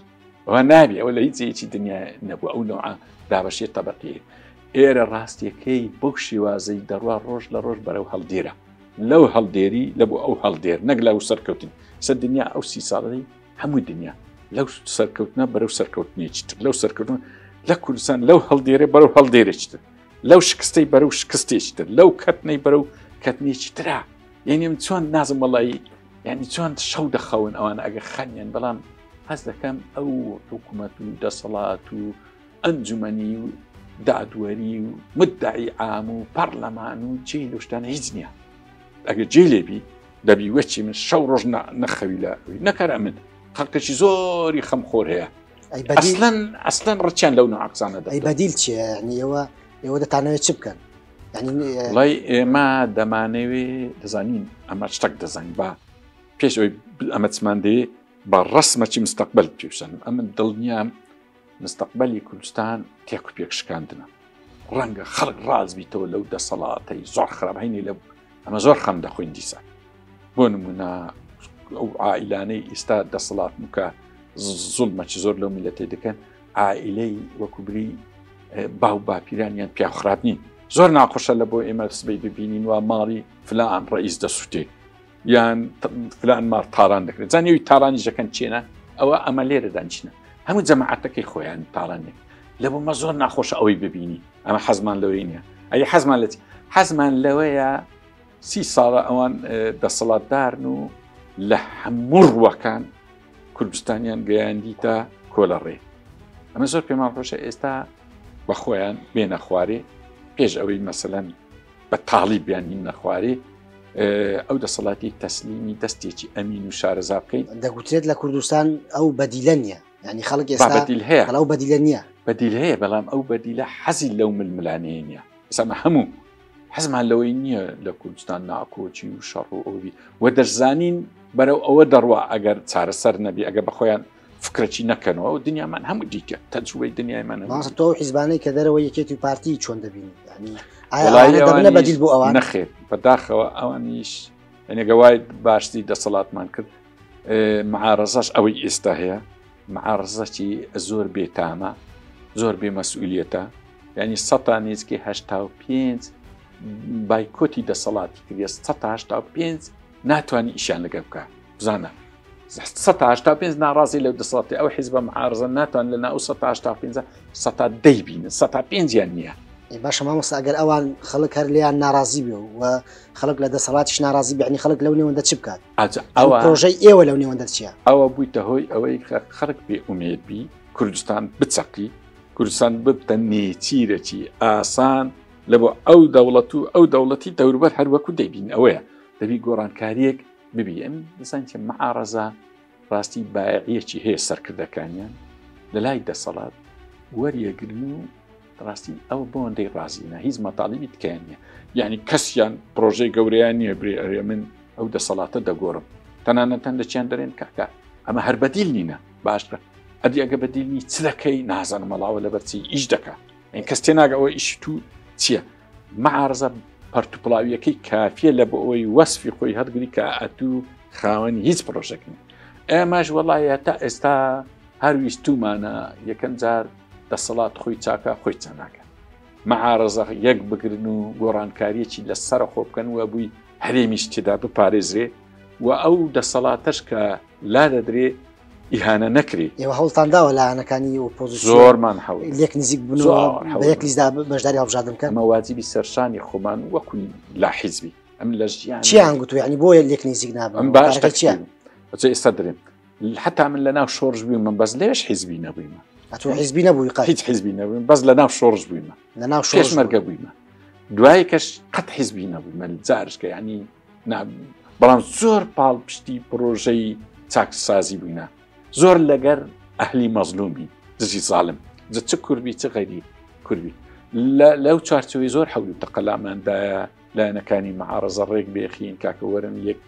ئەوە نابی ئەوە لە هیچ جێیەکی دنیا نەبوو ئەو نوعە دابەشیە تەبەقیە ئێرە ڕاستیەکەی بەو شێوازەی دەڕوا ڕۆژ لە ڕۆژ بەرەو هەڵدێرە لەو هەڵدێری لە بۆ ئەو هەڵدێر نەک لەو سەرکەوتن سەر دنیا ئەو سی ساڵەی هەموو دنیا لەو سەرکەوتنە بەرەو سەرکەوتنێکی تر لەو سەرکەوتن لە کوردستان لەو هەڵدێرێ بەرەو هەڵدێرێکی تر لەو شکستەی بەرەو شکستێکی تر لەو کەتنەی بەرەو کەتنێکی ترا یعنی من چۆن نازم وەڵی یعنی چۆن شەو دەخەون ئەوان ئەگە خەنیان بەڵام هەست دەکەم ئەو حکوومەت و دەسەڵات و ئەنجومەنی و دادوەری و مدعی عام و پەرلەمان و چی لەو شتانە هیچ نییە ئەگەر جێ لێبی دەبی وەچی من شەو ڕۆژ نەخەوی لە نەکەر ئەمن خەڵکێکی زۆری خەمخۆر هەیە ئەسلەن ئەسلەن ڕچیان لەو ناقسانە دە بەدیل چیە یعنی ئێوە ئێوە دەتانەوێت چ بکەن وڵی ئێمە دەمانەوێ دەزانین ئەمە شتەک دەزانین با پێش ئەوی ئەمە چمان دێ بە ڕسمەکی مستەقبل پێشەنم ئەمن دڵنیام مستەقبلی کوردستان تێک و پێک شکاندنە ڕەنگە خەڵک ڕاز بیتەوە لەو دەسەڵاتەی زۆر خراپ هەینی لە ئەمە زۆر خەم دەخۆین دیسان بۆ نمونە ئەو عائلانەی ئیستا دەسەڵات بکە زوڵمەکی زۆر لەو میلەتی دەکەن عائلەی وەکوبری باو باپیرانیان پیاو خراپ نین زۆر ناخۆشە لە بۆ ئێمە سبەی ببینین وا ماڵی فلان ڕئیس دەسووتێ یان فلان ماڵ تاڵان دەکرێت زانیوی تاڵانی ژەکەن چێنە ئەوە ئەمە لێرە دانیشتە هەموو جەماعەتەکەی خۆیان تاڵانێک لە بۆ مە زۆر ناخۆشە ئەوەی ببینی ئەمە حەزمان لەوەی نییە ئەی حەزمان لە حەزمان لەوەیە سی ساڵە ئەوان دەسەڵاتدارن و لە هەموو ڕووەکان کوردستانیان گەیاندی تا کۆلەڕێ ئەمە زۆر پێمان خۆشە ئێستا بە خۆیان بێنە خوارێ پێش ئەوەی مەسەلەن بە تاڵی بیان هیننە خوارێ ئەو دەسەڵاتی تەسلیمی دەستێکی ئەمین و شارەزا بکەین. دەگوترێت لە کوردستان ئەو بەدیلە نییە یعنی خەڵک ئێستا بەدیل هەیە ئەو بەدیلە نییە بەدیل هەیە بەڵام ئەو بەدیلە حەزی لەو ململانێ نییە ئێستا هەموو حەزمان لەوەی نییە لە کوردستان ناکۆکی و شەڕ و ئەوبی و دەشزانین بەرەو ئەوە دەڕوا ئەگەر چارەسەر نەبی ئەگەر بە خۆیان فکرەکی نەکەنەوە و دنیامان هەموو دیکە تەجروبەی دنیایمان ماسە تۆ حیزبانەی کە دەرەوە یەکێتی و پارتی چۆن دەبینی یعنی ئایا بەدیل بۆ ئەوان نەخێر بەداخەوە ئەوانیش ئەنێگەوای باشتری دەسەڵاتمان کرد معارەزەش ئەوەی ئێستا هەیە معارەزەکی زۆر بێتامە زۆر بێ مەسئولیەتە یعنی سەتا نێزیکەی 85 بایکۆتی دەسەڵاتی کردە 185 ناتوانانی ئیشیان لەگەڵ بکە بزانە 185 ناڕازی لەو دەسەڵاتی ئەو حیزبە معارزە ناتوان لە ناو 185 سەتا دەی بینن سەتا پێنجیان نییە. باشە مامۆستا ئەگەر ئەوان خەڵک هەر لێیان ناڕازی بێ و خەڵک لە دەسەڵاتیش ناڕازی بێ خەڵک لەو نێوەندە چ بکات ئەوە پرۆژەی ئێوە لەو نێوەندە چییە؟ ئەوە بوویتە هۆی ئەوەی خەڵک بێ ئومێد بی کوردستان بچەقی کوردستان ببتە نێچیرەکی ئاسان لە بۆ ئەو دەوڵەت و ئەو دەوڵەتی دەوروبەر هەروەکو دەیبین ئەوەیە دەبی گۆڕانکاریەک ببی ئەم دەزانین چیە معارەزە ڕاستی بایەعیەکی هەیە سەرکردەکانیان لە لای دەسەڵات وەریەگرن و ڕاستی ئەو بۆندەی ڕازینە هیچ مەتاڵیبی تکیان نییە یعنی کەسیان پرۆژەی گەورەیان نییە برێ ئەرێ من ئەو دەسەڵاتە دەگۆڕم تەنانەتەن لە چیان دەرێن کاکە ئەمە هەر بەدیل نینە باشترە ئەدی ئەگە بەدیل نی چ دەکەی نازانم مەڵاوە لەبەرچی ئیش دەکا کەس تێناگە ئەوە ئیشی تو چییە معارزە پەرتوپڵاویەکەی کافیە لە بۆ ئەوەی وەسفی خۆی هەڵگری کە ئەتوو خاوەنی هیچ پرۆژێک نی ئێمەش وەڵایە تا ئێستا هەر ویستومانە یەکەم جار دەسەڵات خۆی چاکە خۆی چاناکە معارزە یەک بگرن و گۆڕانکاریەکی لە سەر خۆ بکەن و بووی هەرێمیش تێدا بپارێزرێ و ئەو دەسەڵاتەش کە لا دەدرێ ئیهانە نەکری. ئێوە هەوڵتان داوە لایەنەکانی ئۆپۆزیسیۆن زۆرمان هەوڵ لێک نزیک بنەوە بە یەک لیستدا بەشداری هەڵبژاردن بکەن؟ ئەمە واجبی سەرشانی خۆمان وەکو لا حیزبی ئەم لە ژیان چیان گوتو یعنی بۆیە لێک نزیک نابن؟ ئەم باش چیان ئەچێ ئێستا درێم حتا من لە ناو شۆڕش بوویمە بەس لەوێش حیزبی نەبوویمە. ئەتۆ حیزبی نەبووی قەت؟ هیچ حیزبی نەبوویم بەس لە ناو شۆڕش بوویمە. لە ناو شۆڕش پێشمەرگە بوویمە. دوای کەش قەت حیزبی نەبوویمە جارشکە یعنی بەڵام زۆر پاڵپشتی پرۆژەی چاکسازی بووینە زۆر لەگەر ئەهلی مەزلومی دژی زاڵم چ کوردبی چ غەیری کوردبی لەو چوارچەوەی زۆر حەول و تەقەلاماندایە لایەنەکانی معارەزە ڕێک بێخین کاکە وەرن یەک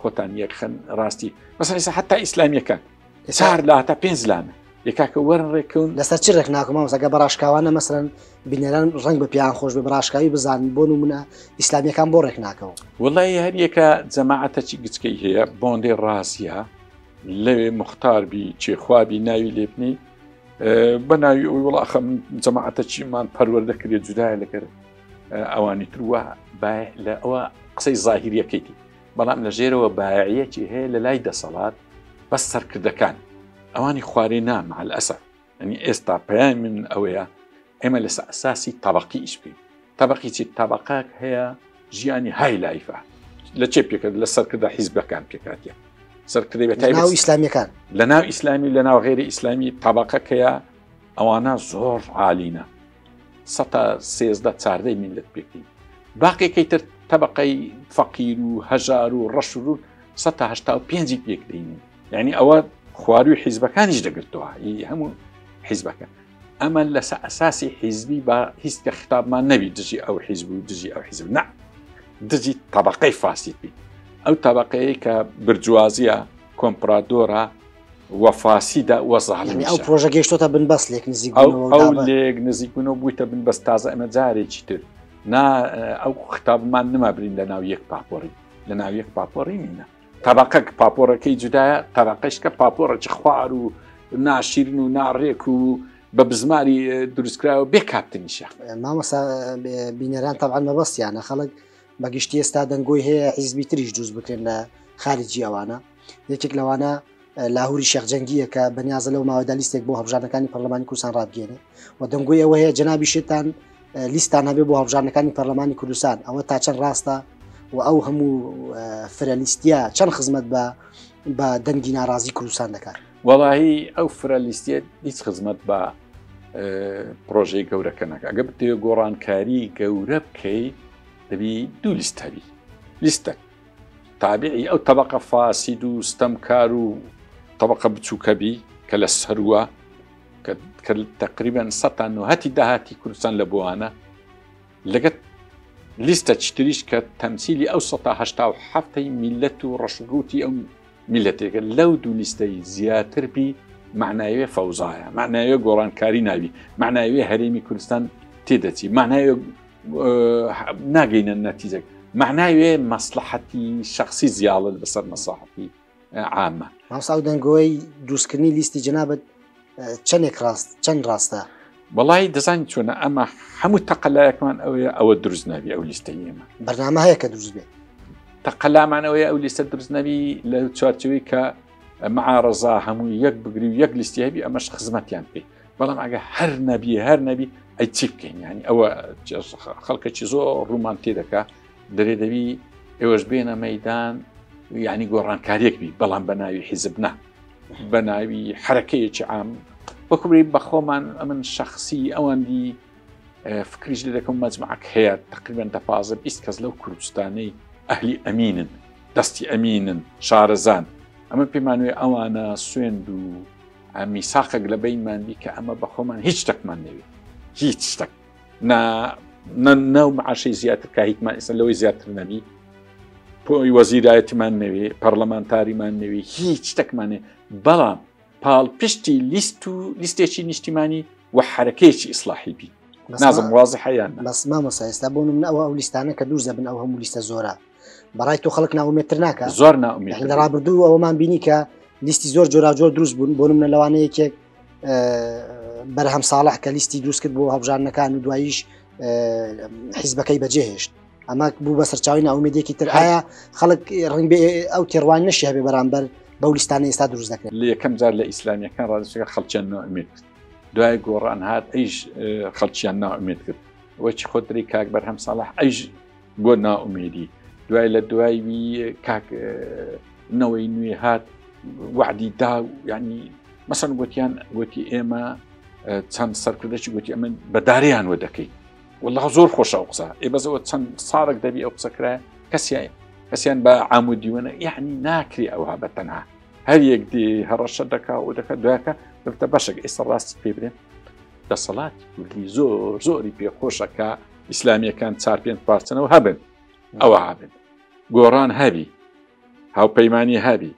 خۆتان یەکخەن ڕاستی مەسەلەن ئێستا حتا ئیسلامیەکان چار لا تا پێنج لانە یەکاکە وەرن ڕێککەون. لەسەر چی ڕێک ناکەم مامۆستا گەر بەڕاشکاوانە مەسەلەن بینەران ڕەنگ بە پێیان خۆش بێ بەڕاشکاوی بزانن بۆ نمونە ئیسلامیەکان بۆ ڕێک ناکەون؟ وەڵی هەریەکە جەماعەتەکی گچکەی هەیە بۆندەی ڕازیە لەوێ مختار بی چێخوابی ناوی لێبنی بە ناوی ئەوی وڵا خە من جەماعەتەکیمان پەروەردە کرێ جودایە لەگەر ئەوانی تروە لە ئەوە قسەی زاهیریەکەیتی بەڵام لە ژێرەوە بایعیەکی هەیە لە لای دەسەڵات بەس سەرکردەکان ئەوانی خوارێ نا مع الاسف یعنی ئێستا پەیامی من ئەوەیە ئێمە لەسەر ئەساسی تەبقی ئیش بکەین تەبقی چی تەبقەک هەیە ژیانی های لایفە لە چێ پێکرد لە سەرکردە حیزبەکان پێکاتە سەرکردەی بە تایبەت ئیسلامیەکان لە ناو ئیسلامی لە ناو غێری ئیسلامی تەبقەکەیە ئەوانە زۆر عالینە سەتا سێزدە چاردەی میللەت پێکدێن باقیەکەی تر تەبقەی فەقیر و هەژار و ڕەش و ڕووت سەتا هەشتا و پێنجی پێک دێنین یعنی ئەوە خواروی حیزبەکانیش دەگرتەوە هەموو حیزبەکە ئەمە لەسە ئەساسی حیزبی با هیچ کە خطابمان نەبی دژی ئەو حیزب و دژی ئەو حیزب نا دژی طبقەی فاسید بی ئەو طبقەیە کە برجوازیە کۆمپرادۆرە و فاسیدە و زاڵمیشە. ئەو پرۆژە گەیشتۆتە بنبەست لێک نزیک بوونەوە ئەو لێک نزیک بوونەوە بوویتە بنبەست تازە ئەمە جارێکی تر نا ئەو خطابمان نما برین لە ناو یەک پاپۆڕی لە ناو یەک پاپۆڕی نینە تەبقەک پاپۆڕەکەی جودایە تەبقەش کە پاپۆڕێکی خوار و ناشیرن و ناڕێک و بە بزماری دروستکراوە بێ کاپتنیشە. مامۆستا بینەران تەبعەن مەبەستیانە خەڵک بەگشتی ئێستا دەنگۆی هەیە حیزبی تریش دروست بکرێن لە خارجی ئەوانە یەکێک لەوانە لاهوری شێخ جەنگیە کە بەنیازە لەو ماوەدا لیستێک بۆ هەڵبژاردنەکانی پەرلەمانی کوردستان ڕابگەێنێ و دەنگۆی ئەوە هەیە جەنابی شێتان لیستان هەبێ بۆ هەڵبژاردنەکانی پەرلەمانی کوردستان ئەوە تا چەند ڕاستە و ئەو هەموو فرەلیستیە چەند خزمەت بە بە دەنگی ناڕازی کوردستان دەکات وەڵاهی ئەو فرەلیستیە هیچ خزمەت بە پرۆژەی گەورەکە ناکە ئەگە بتەوێ گۆڕانکاری گەورە بکەی دەبی دوو لیست هەبی لیستە تابعی ئەو تەبقە فاسید و ستەمکار و تەبقە بچووکە بی کە لە سەرووە کە تقریبا سەتا نهەتی داهاتی کوردستان لە بۆوانە لەگەت لیستە چتریش کە تەمسیلی ئەو سەتا هەشتا و حەفتەی میلەت و ڕەشڕووتی ئەو میلەتێکە لەو دوو لیستەی زیاتر بی معناوێ فەوزایە معناوێ گۆڕانکاری ناوی معناوێ هەرێمی کوردستان تێدەچی معناوێ ناگەینە نەتیجەک معنای وێ مەسلحەتی شخصی زیاڵت بەسەر مەساحەتی عامە. مامۆستا ئەو دەنگۆی دروستکردنی لیستی جەنابت چەندێک ڕاست چەند ڕاستە؟ وەڵی دەزانی چۆنە ئەمە هەموو تەقەلایەکمان ئەوەیە ئەوە دروست نابی ئەو لیستەی ئێمە بەرنامە هەیە کە دروست بێت تەقەلامان ئەوەیە ئەو لیستە دروست نەبی لە چوارچەوەی کە معارەزا هەموو یەک بگری و یەک لیستی هەبی ئەمەش خزمەتیان بکەیت بەڵام ئەگە هەر نەبی هەر نەبی ئەی چی بکەین ینی ئەوە خەڵکەکی زۆر ڕوومان تێ دەکا دەرێ دەبی ئێوەش بێنە مەدان یعنی گۆڕانکاریەک بی بەڵام بە ناوی حیزب نا بە ناوی حرەکەیەکی عام وەکوری بە خۆمان ئەمن شخصی ئەوەندی فکریش لێ دەکەم مەجمعک هەیە تقریبا دە پازە 20 کەس لەو کوردستانەی ئەهلی ئەمینن دەستی ئەمینن شارەزان ئەمە پێمانوێ ئەوانە سوێند و میساقێک لە بەینمان بی کە ئەمە بە خۆمان هیچ شتێکمان نەوێ هیچ شتێک نا ناو معاشەی زیاتر کە هیچمان ئێستا لەوەی زیاتر نەبی پۆی وەزیرایەتیمان نەوێ پەرلەمانتاریمان نەوێ هیچ شتێکمانێ بەڵام پاڵپشتی لیست و لیستێکی نیشتیمانی و حرەکەیەکی ئیسلاحی بی نازم وازحە یان بەس مامۆستا ئێستا بۆ من ئەوە ئەو لیستانە کە دوور دەبن ئەو هەموو لیستە زۆرە بەڕای تۆ خەڵک ناومێتر ناکە زۆر ناومێت لە ڕابردوو ئەوەمان بینی کە لیستی زۆر جۆراجۆر دروست بوون بۆ منە لەوانە یەکێک بەرهەم ساڵح کە لیستی دروست کرد بۆ هەڵبژاردنەکان و دواییش حیزبەکەی بەجێهێشت ئەمە بوو بە سەرچاوی ناومێدێکی تر ئایا خەڵک ڕنگ بێ ئەو تێڕوان نەشی هەبێ بەرامبەر بەو لیستانە ئێستا دروست دەکرێت. لە یەکەم جار لە ئیسلامیەکان ڕادەچەکە خەڵکیان نائومێد کرد، دوای گۆڕان هات ئەیش خەڵکیان نائومێد کرد، وەچی خۆت دەری کاک بەرهەم ساڵح ئەیش بۆ نائومێدی، دوای لە دوای وی کاک نەوەی نوێ هات وعدی دا، ینی مەسەن گوتیان گوتی ئێمە چەند سەرکردەی گوتی ئەمە بەداریان وە دەکەین. والله زۆر خۆشە ئەو قسە ئێ بەس ئەوە چەند ساڵێک دەبی ئەو قسە کرایە کەسیان کەسیان بە عامودیوەنە یعنی ناکرێ ئەوها بە تەنها هەر یەک دێ هەڕەشە دەکا و دەکات دوایەکە دەبتە بەشێک ئێستا ڕاستی پێ برێن دەسەڵاتی کوردی زۆر زۆری پێخۆشە کە ئیسلامیەکان چار پێنج پارچەنەوە هەبن ئەوە هەبن گۆڕان هەبی هاوپەیمانی هەبی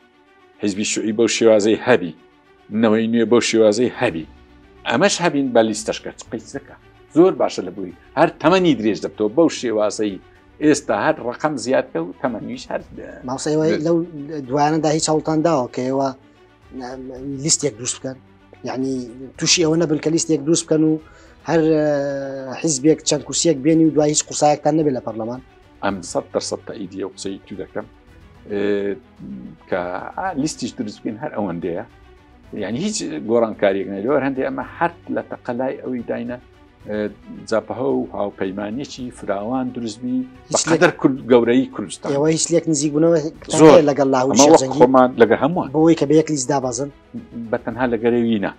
حیزبی شوعی بەو شێوازەی هەبی نەوەی نوێ بەو شێوازەی هەبی ئەمەش هەبین بە لیستەشکە چ قەیسەکە زۆر باشە لە بووی هەر تەمەنی درێژ دەبتەوە بەو شێوازەی ئێستا هەر ڕقم زیادکە و تەمەنیش هەر ماوسەوە لەو دوایانەدا هیچ هەوڵتان داوە کە ئێوە لیستێک دروست بکەن یعنی تووشی ئەوە نەبن کە لیستێک دروست بکەن و هەر حیزبێک چەند کورسیەک بێنی و دوای هیچ قورسایەکتان نەبێت لە پەرلەمان ئەم 100% تەئیدی ئەو قسەی تو دەکەم کە لیستیش دروست بکەین هەر ئەوەندەیە یعنی هیچ گۆڕانکاریەک نەلەوە هەندێک ئەمە هەر لە تەقەلای ئەوی داینە جەبهە و هاوپەیمانیەکی فراوان دروستبی بەقەدەر کورد گەورەی کوردستان ئێوە هیچ لێک نزیک بوونەوە زۆر لەگەڵ لاهور خۆمان لەگە هەمووان بۆی کە بە یەک لیست دابەزن بە تەنها لەگەرەوی نا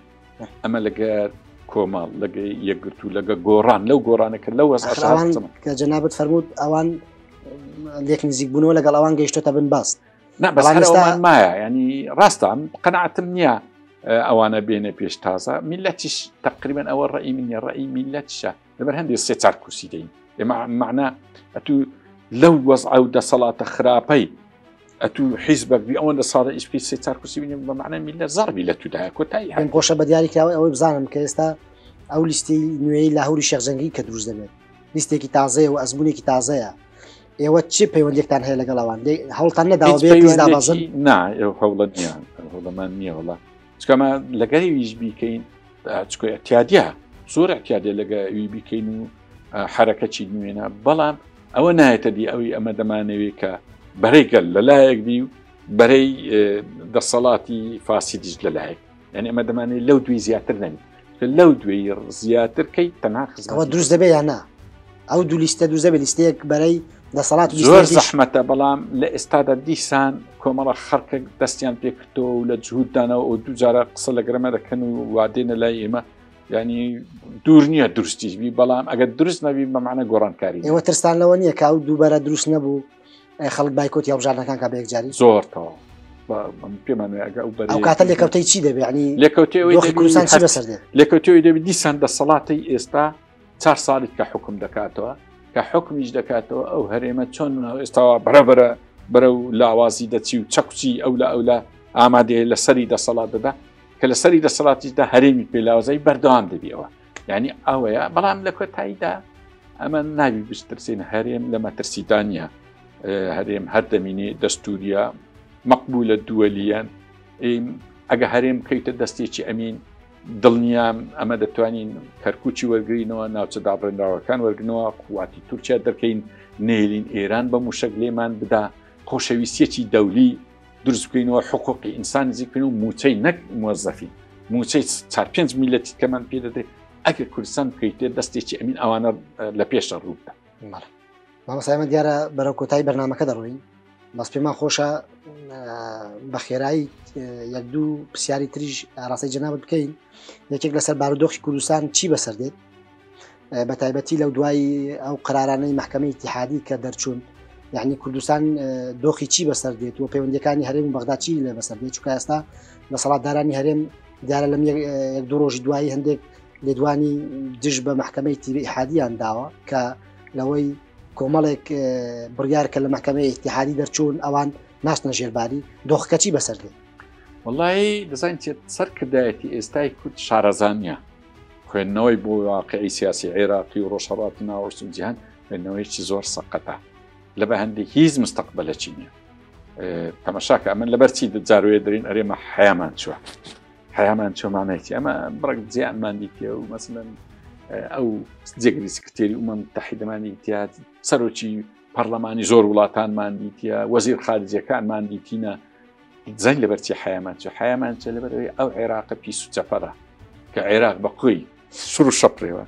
ئەمە لەگەر کۆمەڵ لەگە یەکگرتوو لەگە گۆڕان لەو گۆڕانەکە لەو وەزعەوان کە جەنابت فەرمووت ئەوان لێک نزیک بوونەوە لەگەڵ ئەوان گەیشتۆتە بن باست نا بەس هەر ئەوان مایە ینی ڕاستە قەناعەتم نییە ئەوانە بێنە پێش تازە میلەتیش تقریبا ئەوە ڕئی منە ڕئی میلەتشە لەبەر هەندێک سێ چار کورسی دەین ئێمە معنا ئەتوو لەو وەزع و دەسەڵاتە خراپەی ئەتوو حیزبێک بی ئەوەندە ساڵە ئیش بکەی سێ چار کورسی بینی بە معنای میلەت زەڕبی لە تودایە کۆتایی پێم خۆشە بە دیاری کراوە ئەوەی بزانم کە ئێستا ئەو لیستی نوێی لاهوری شێخ جەنگی کە دروست دەبێت لیستێکی تازەیە و ئەزمونێکی تازەیە ئێوە چ پەیوەندێکتان هەیە لەگەڵ ئەوان هەوڵتان نەداوە بێ دابەزن نا هەوڵە نییە هەوڵەمان نییە وڵا چکەمە لەگەری ویش بیکەین چکۆ اعتیادە زۆر اعتیادە لەگە وی بیکەین و حرەکەچی نوێنە بەڵام ئەوە نایەتە دی ئەوی ئەمە دەمانەوێت کە بەرەی گەل لەلایەک بی و بەرەی دەسەڵاتی فاسیدیش لەلایەک یعنی ئەمە دەمانێت لەو دوی زیاتر نەبی لەو دوێی زیاتر کەی تەنها خزمەوە دروست دەبێ یان نا ئەو دوو لیستە دوو زەبێ لیستەیەک بەرەی دەسەڵات زۆر زەحمەتە بەڵام لە ئێستادا دیسان کۆمەڵە خەڵکێک دەستیان پێکردەوە و لە جهوددانەوە ئەو دوو جارە قسە لە گەرمە دەکەن و وادێنە لای ئێمە ینی دوور نییە دروستیش بی بەڵام ئەگەر دروست نەبی بەمانە گۆڕانکاری ئێوە ترستان لەوە نییە کە ئەو دووبەرە دروست نەبوو خەڵک بایکۆتی هەڵبژاردنەکان کا بە یەکجاری زۆر تەواو پێمان وایە ئەگە ئەو بەرەیە ئەو کاتە لێکەوتەی چی دەبێ ینی لێکەوتەی ئەوەی دۆخی کوردستان چی بەسەر دێت لێکەوتەوەی دەبی دیسان دەسەڵاتی ئێستا چار ساڵی کە حکوم دەکاتەوە کە حکومیش دەکاتەوە ئەو هەرێمە چۆن ئێستاوە بەرەبەرە بەرە و لاوازی دەچی و چەکچی ئەو لە ئەولا ئامادەیە لەسەری دەسەڵات دەدا کە لەسەری دەسەڵاتیشدا هەرێمی پێلاوازی بەردەوام دەبیەوە یعنی ئەوەیە بەڵام لە کۆتاییدا ئەمە ناوی بشترسین هەرێم لە مەترسیدا نییە هەرێم هەر دەمینێ دەستوریە مەقبولە دووەلیەن ئەگە هەرێم بکەیتە دەستێکی ئەمین دڵنیام ئەمە دەتوانین کەرکوچی وەرگینەوە ناوچە دابڕێنراوەکان وەرگنەوە قوواتی تورکیا دەرکەین نێلین ئێران بە موشک لێمان بدا خۆشەویستیەکی دەولی دروست بکەینەوە حقوقی ئینسان نزیک بکەین و موچەی نەک موەزەفی موچەی چار پێنج میلەتی کەمان پێ دەدرێت ئەگەر کوردستان بکەیتێ دەستێکی ئەمین ئەوانە لە پێشە ڕووبدا مامۆستا ئێمە دیارە بەرەو کۆتایی بەرنمەکە دەڕۆین بەس پێمان خۆشە بە خێرایی یەک دوو پرسیاری تریش ئاراستەی جەنابت بکەین یەکێک لەسەر بارودۆخی کوردستان چی بەسەر دێت بە تایبەتی لەو دوای ئەو قرارانەی محکمەی ئیتیحادی کە دەرچوون یعنی کوردستان دۆخی چی بەسەر دێت و پەیوەندەکانی هەرێم و بەغدا چی لێ بەسەر دێت چونکە ئێستا دەسەڵاتدارانی هەرێم دیارە لەم یەک دوو ڕۆژی دوایی هەندێک لێدوانی دژ بە محکمەی ئیتیحادیان داوە کە لەوەی کۆمەڵێک بڕیار کە لە محکمەی ئیتیحادی دەرچوون ئەوان ناچنە ژێرباری دۆخەکە چی بەسەر دێت وەڵی دەزانین چێت سەرکردایەتی ئێستای کورد شارەزانە خوێندنەوەی بۆ واقعی سیاسی عێراقی و ڕۆژهەڵاتی ناوەڕاست و جیهان خوێندنەوەیەکی زۆر سەقەتە لە بە هەندێک هیچ مستەقبلەکی نییە تەمەشاکە ئەمن لەبەر چی جاروێ دەرین ئەرێمە حیامان چووە حیامان چۆمانێتی ئەمە بڕک زیانمان دیتێ و مەسلەن ئەو جێگری سکرتێری ئومە متحیدەمانی دیتە سەرۆکی پەرلەمانی زۆر وڵاتانمان دیتە وەزیر خارجیەکانمان دیتینە. زین لەبەرچی حیامان چ حیامان چە لەبەرەوەی ئەو عێراقە پیس و چەپەرە کە عێراق بە خۆی سڕ و شەپرێوە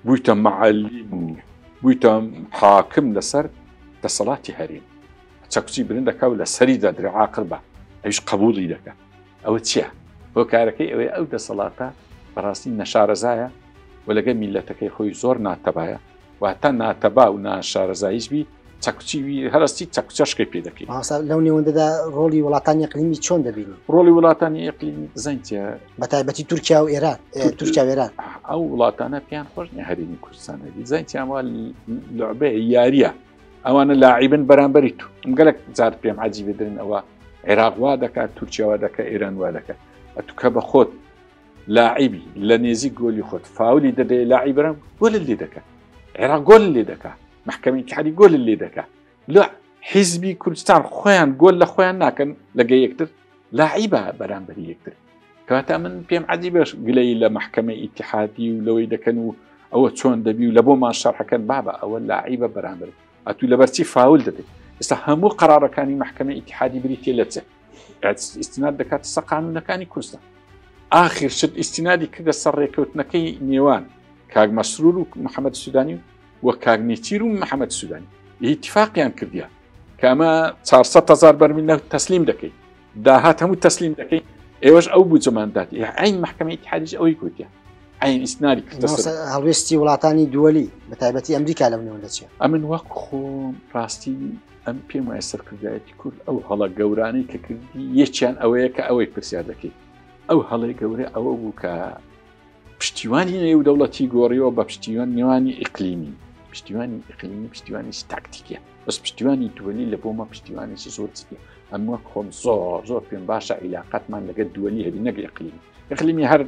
بوویتە معلیم و بوویتە حاکم لەسەر دەسەڵاتی هەرێم چەکچی برند دەکا و لە سەری دەدرێ عاقل بە ئەویش قبولی دەکا ئەوە چییە؟ هۆکارەکەی ئەوەیە ئەو دەسەڵاتە بەڕاستی نەشارەزایە و لەگەڵ میلەتەکەی خۆی زۆر ناتەبایە واتە ناتەبا و ناشارەزاییش بی چەکچی هەرستی چەکچەشکەی پێ دەکەی. مامۆستا لەو نێوەندەدا ڕۆڵی وڵاتانی ئەقلیمی چۆن دەبینی؟ ڕۆڵی وڵاتانی ئەقلیمی بزانین چیە؟ بە تایبەتی تورکیا و ئێران تورکیا و ئێران. ئەو وڵاتانە پێیان خۆش نیە هەرێمی کوردستان هەبی زانین چیە ئەمە لعبەیە یاریە ئەوانە لاعیبن بەرامبەری تو ئەم گەلک جار پێم عەجیبە درن ئەوە عێراق وا دەکات تورکیا وا دەکات ئێران وا دەکات ئەتوکە بە خۆت لاعیبی لە نێزیک گۆلی خۆت فاولی دەدەی لاعیبرم گۆلت لێ دەکات عێراق گۆل لێ دەکات محکمەی ئیتحادی گۆل لێ دەکات لە حیزبی کوردستان خۆیان گۆل لە خۆیان ناکەن لەگە یەکتر لاعیبە بەرامبەری یەکتر کەواتە من پێم عجیبەش گلەی لە محکمەی ئیتحادی و لەوەی دەکەن و ئەوە چۆن دەبی و لە بۆمان شەرحەکەن بابە ئەوە لاعیبە بەرامبەر ئەتوو لەبەرچی فاول دەدەیت ئێستا هەموو قەرارەکانی محکمەی ئیتحادی بریتە لە چ ئیستناد دەکات سە قانونەکانی کوردستان ئاخر شت ئیستنادی کردە سەر ڕێکەوتنەکەی نێوان کاک مەسرور و محەممەد سوودانی و کاک نێچیر و محەممەد سوودانی ئیتفاقیان کردیا کە ئەمە 400 هزار بەرمیل نەوت تەسلیم دەکەی داهات هەموو تەسلیم دەکەی ئێوەش ئەو بودجەمان دات عین محکمە ئیتحادیش ئەوەی گوتیە عین ئیسنادی کردە سەر هەڵوێستی وڵاتانی دووەلی بە تایبەتی ئەمریکا لەو نێوەندە چیە ئەمن وەک خۆم ڕاستی ئەم پێم وایە سەرکردایەتی کورد ئەو هەڵە گەورانەی کە کردی یەکیان ئەوەیە کە ئەوەی پرسیار دەکەیت ئەو هەڵەی گەورە ئەوە بوو کە پشتیوانی نێو دەوڵەتی گۆڕیەوە بە پشتیوان نێوانی ئیقلیمی پشتیوانی ئیقلیمی پشتیوانی تاکتیکە بەس پشتیوانی دووەلی لە بۆمە پشتیوانێکی زۆر جدیە ئەم وەک خۆم زۆر زۆر پێم باشە عیلاقاتمان لەگەر دووەلی هەبی نەک ئیقلیمی ئیقلیمی هەر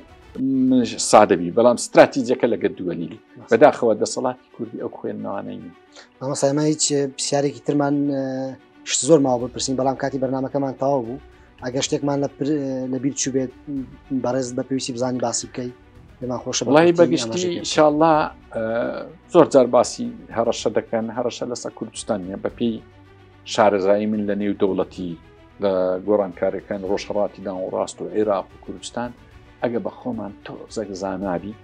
سادەبی بەڵام استراتیجەکە لەگەر دووەلی بەداخەوە دەسەڵاتی کوردی ئەو خوێندنەوانەی نین. مامۆستا ئێمە هیچ پرسیارێکی ترمان شت زۆر ماوە بپرسین بەڵام کاتی بەرنمەکەمان تەواو بوو ئەگەر شتێکمان لە بیر چوبێت بەڕێز بە پێویستی بزانی باسی بکەیت پێمان خۆشە وڵی بەگشتی ئینشاءاللە زۆر جار باسی هەڕەشە دەکەن هەڕەشە لەسەر کوردستان نیە بەپێی شارەزایی من لە نێو دەوڵەتی لە گۆڕانکاریەکان ڕۆژهەڵاتی ناوەڕاست و عێراق و کوردستان ئەگە بە خۆمان تۆزەک زانابی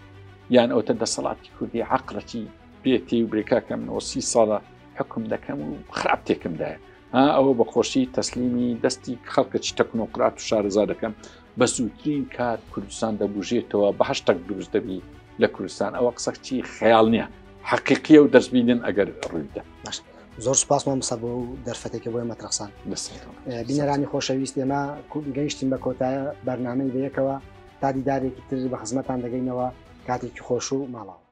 یان ئەوتە دەسەڵاتی کوردی عقلەتی پێ و برێکاکە منەوە سی ساڵە حکم دەکەم و خراپ تێکمدایە ها ئەوە بە خۆشی تەسلیمی دەستی خەڵکەکی تەکنۆقرات و شارەزا دەکەم بە زووترین کات کوردستان دەبوژێتەوە بە هەشتەک دروست دەبی لە کوردستان ئەوە قسەچی خەیاڵ نییە حەقیقیە و دەستبینن ئەگەر ڕوویدا زۆر سپاس مامۆستا بۆ دەرفەتێکە بۆ ئێمە ترەخسان بینەرانی خۆشەویست ئێمە گەیشتین بە کۆتایە بەرنامەی بەیەکەوە تا دیدارێکی تر بە خزمەتان دەگەینەوە کاتێکی خۆش و ماڵاوە.